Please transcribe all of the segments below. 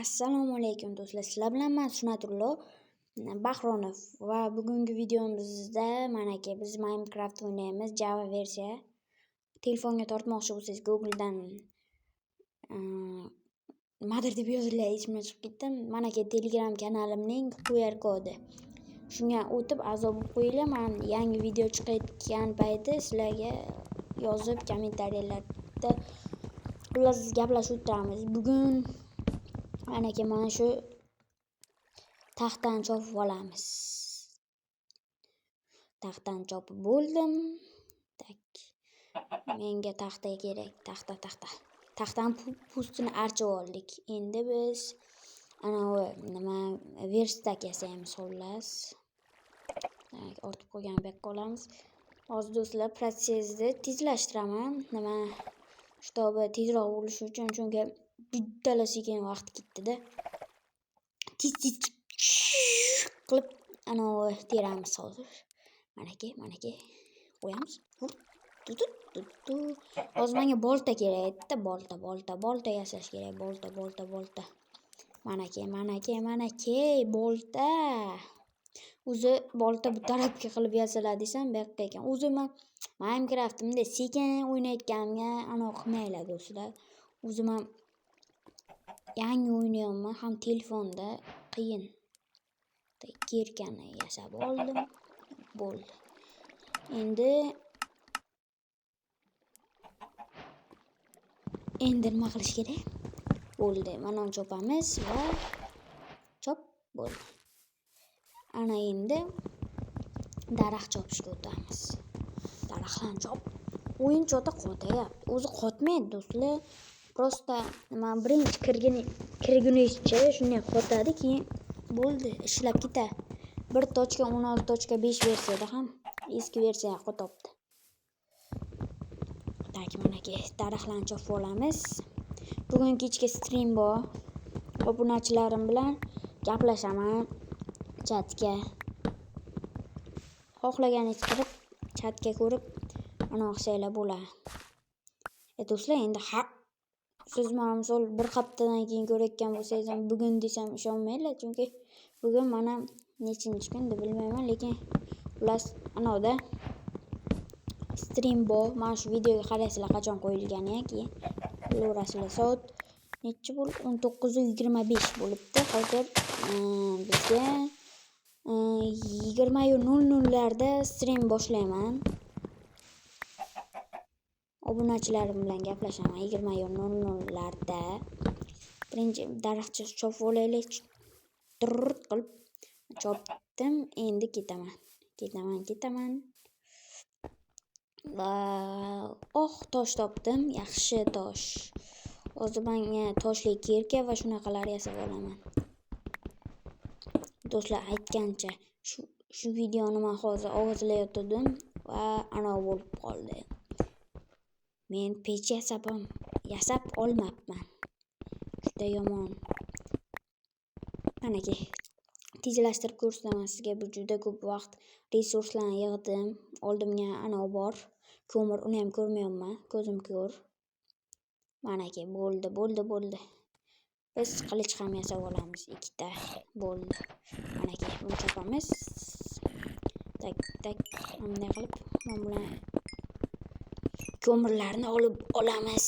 Assalomu alaykum do'stlar, sizlar bilan men Sunatullo Bahronov va bugungi videomizda manaki biz Minecraft o'ynaymiz, Java versiya. Telefonga tortmoqchi bo'lsangiz Google'dan nimadir deb yozinglar, esimdan chiqib ketdi. Manaki Telegram kanalimning QR kodi. Shunga o'tib a'zo bo'lib qo'yinglar. Men yangi video chiqayotgan payti sizlarga yozib kommentariyalarda xullas gaplashib o'tiramiz. Bugun manaki mana shu taxtani chopib olamiz. Taxtani chopib bo'ldim. Так. Menga taxta kerak. Taxta, taxta. Taxtani pustini archib oldik. Endi biz anavi nima верстак yasaymiz xullas. Так, ortib qolgan bu yoqqa olamiz. Hozir do'stlar, protsessni tezlashtiraman. Nima, чтобы tezroq bo'lishi uchun, chunki juda sekin vaqt ketdi-da. Tez-tez qilib anavi teramiz hozir. Manaki, manaki qo'yamiz. Hozir menga bolta kerak edi-da, bolta, bolta, bolta yasash kerak, bolta, bolta, bolta. Manaki, manaki, manaki, bolta. O'zi bolta bu tarafga qilib yasaladi desam, bu yoqqa ekan. O'zi men Minecraftni bunday sekin o'ynayotganimga anavi qilmanglar do'stlar. O'zim ham yangi o'ynayapman, ham telefonda qiyin. Кирка ni yasab oldim. Bo'ldi. Endi nima qilish kerak? Bo'ldi. Mana uni chopamiz va chop bo'ldi. Ana endi daraxt chopishga o'tamiz. Daraxtlarni chop. O'yin чё-то qotayapti. O'zi qotmaydi do'stlar. Просто nima, birinchi kirgunizcha shunday qotadi, keyin bo'ldi, ishlab ketadi. 1.16.5 versiyada ham eski versiya qotibdi. Так, manaki daraxtlarni chopib olamiz. Bugun kechki stream bor. Obunachilarim bilan gaplashaman chatga. Xohlaganingiz kirib, chatga ko'rib, anavi qilsanglar bo'ladi. Do'stlar, endi ha siz mana misol bir haftadan keyin ko'rayotgan bo'lsangiz ham bugun desam ishonmanglar, chunki bugun mana nechinchi kun deb bilmayman, lekin xullas anavda stream bor. Mana shu videoga qaraysizlar qachon qo'yilgani, keyin bilaverasizlar. Soat nechi bo'ldi? 19:25 bo'libdi. Hozir bizga 20:00larda stream boshlayman. Obunachilarim bilan gaplashaman 20:00larda. Birinchi daraxtcha chopib olaylik. Durr qilib chopdim. Endi ketaman. Ketaman, ketaman. Va oh, tosh topdim. Yaxshi tosh. Hozir menga toshli кирка va shunaqalar yasab olaman. Do'stlar, aytgancha shu videoni men hozir ovozlayotgandim va anavi bo'lib qoldi. Men pech yasab olmabman. Juda yomon. Manaki tezlashtirib ko'rsataman sizga. Bu juda ko'p vaqt resurslarni yig'dim. Oldimga anavi bor. Ko'mir, uni ham ko'rmayapman. Ko'zim ko'r. Manaki bo'ldi, bo'ldi, bo'ldi. Biz qilich ham yasab olamiz ikkita. Bo'ldi. Manaki buni chopamiz. Так, так, bunday qilib mana bilan ko'mirlarni olib olamiz.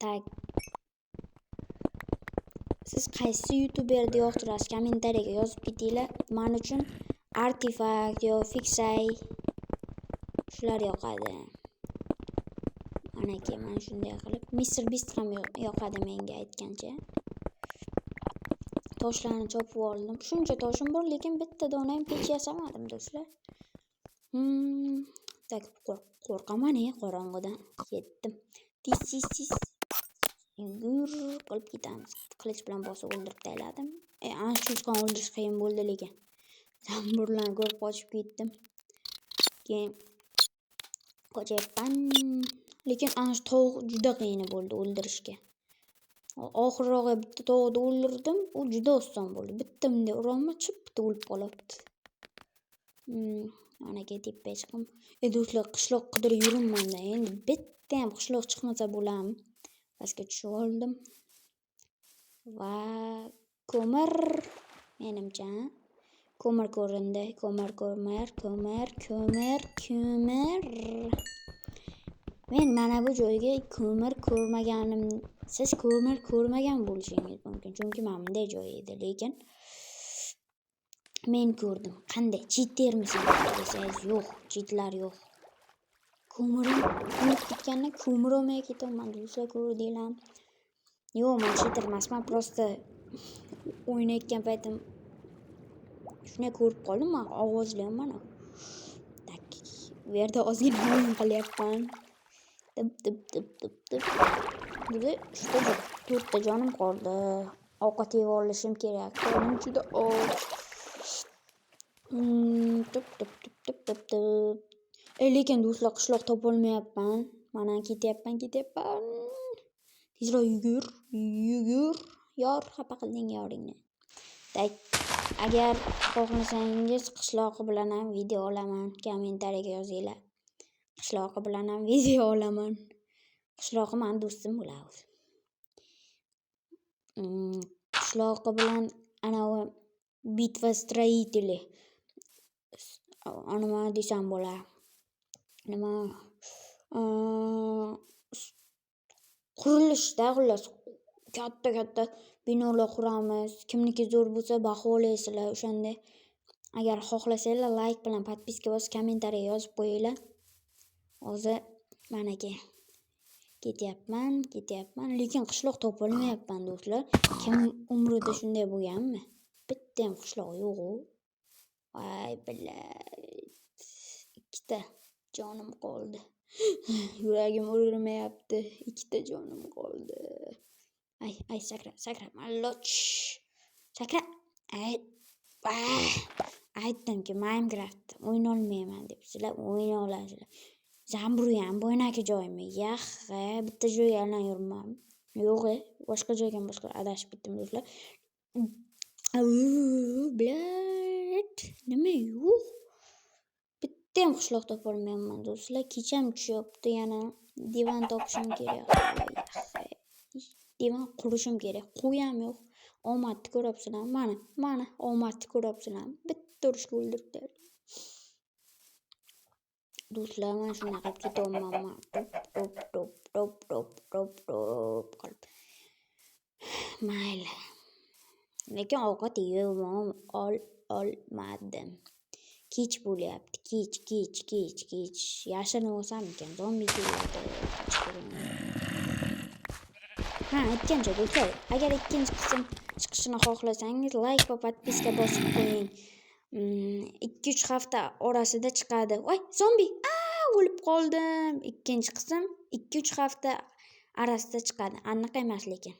Так. Siz qaysi youtuberni yoqtirasiz? Kommentariyaga yozib ketinglar. Men uchun Artefakt yo Fixay shular yoqadi. Manaki mana shunday qilib Mr Beast ham yoqadi menga aytgancha. Toshlarni chopib oldim. Shuncha toshim bor, lekin bitta dona ham pech yasamadim do'stlar. Так, qo'rqaman qorong'idan. Ketdim. Tez tez tez yugur qilib ketamiz. Qilich bilan bosib o'ldirib tashladim. Ana cho'chqani o'ldirish qiyin bo'ldi lekin. Zamburlarni ko'rib qochib ketdim. Keyin qochyapman. Lekin ana shu tovuq juda qiyin bo'ldi o'ldirishga. Oxirrog'i bitta tovuqni o'ldirdim, u juda oson bo'ldi. Bitta bunday uraman, chip bitta o'lib qolyapti. Manaki tepaga chiqdim. Do'stlar, qishloq qidirib yuribman-da. Endi bitta ham qishloq chiqmasa bo'ladimi? Pastga tushib oldim. Va ko'mir menimcha. Ko'mir ko'rindi. Ko'mir, ko'mir, ko'mir, ko'mir, ko'mir. Men mana bu joyga ko'mir ko'rmaganim, siz ko'mir ko'rmagan bo'lishingiz mumkin, chunki mana bunday joy edi, lekin men ko'rdim. Qanday, cheatermisan desangiz, yo'q, cheatlar yo'q. Ko'mirim o'lib ketgandan ko'mir olmay ketyapman, do'stlar, ko'rdinglar. Yo'q, man cheater emasman, просто o'ynayotgan paytim shunday ko'rib qoldim, man ovozlayapman. Так, bu yerda ozgina o'yin qilyapman. Dip dip dip dip dip. Bizda uchta, to'rtta jonim qoldi. Ovqat yeb olishim kerak. Qornim juda och. Tup tup tup tup tup tup. Lekin do'stlar, qishloq topolmayapman. Mana ketyapman, ketyapman. Tezroq yugur, yugur. Yor, xafa qilding yoringni. Так, agar xohlasangiz, qishloqi bilan ham video olaman. Kommentariyaga yozinglar. Qishloqi bilan ham video olaman. Qishloqi mani do'stim bo'ladi. Qishloqi bilan anavi битва строителей. Nima desam bo'ladi? Nima, qurilishda, xullas, katta-katta binolar quramiz. Kimniki zo'r bo'lsa, baholaysizlar o'shanda. Agar xohlasanglar, layk bilan подписка bosib, kommentariya yozib qo'yinglar. Hozir manaki ketyapman, ketyapman, lekin qishloq topolmayapman, do'stlar. Kim umrida shunday bo'lganmi? Bittayam qishloq yo'q-u. Voy, блядь. Ikkita jonim qoldi. Yuragim urilmayapti. Ikkita jonim qoldi. Ay, ay, sakra, sakra, malloch. Sakra. Ay. Aytdimki, Minecraft o'ynolmayman deb. Sizlar o'ynay olasizlar. Zamburiyam boyagi joymi? Yaxshi, bitta joyga aylanib yuribman. Yo'q, boshqa joyga, boshqa, adashib ketdim, do'stlar. Блядь, nima yo'q? Bittayam qishloq topolmayapman, do'stlar. Kecham tushyapti yana. Divan topishim kerak. Divan qurishim kerak. Qo'yam yo'q. Omadni ko'ryapsizlarmi? Mana, mana omadni ko'ryapsizlarmi? Bitta urishga o'ldiribdi. Do'stlar, mana shunaqa qilib ketyapman man. Top top top top top top qilib. Mayli. Lekin ovqat yeb olmadim. Kech bo'lyapti. Kech, kech, kech, kech. Yashirinib olsammikan? Zombi keladi. Ha, aytgancha, do'stlar, agar ikkinchi qism chiqishini xohlasangiz, layk va подписка bosib qo'ying. 2-3 hafta orasida chiqadi. Voy, zombi! A, o'lib qoldim. Ikkinchi qism 2-3 hafta orasida chiqadi. Aniq emas lekin.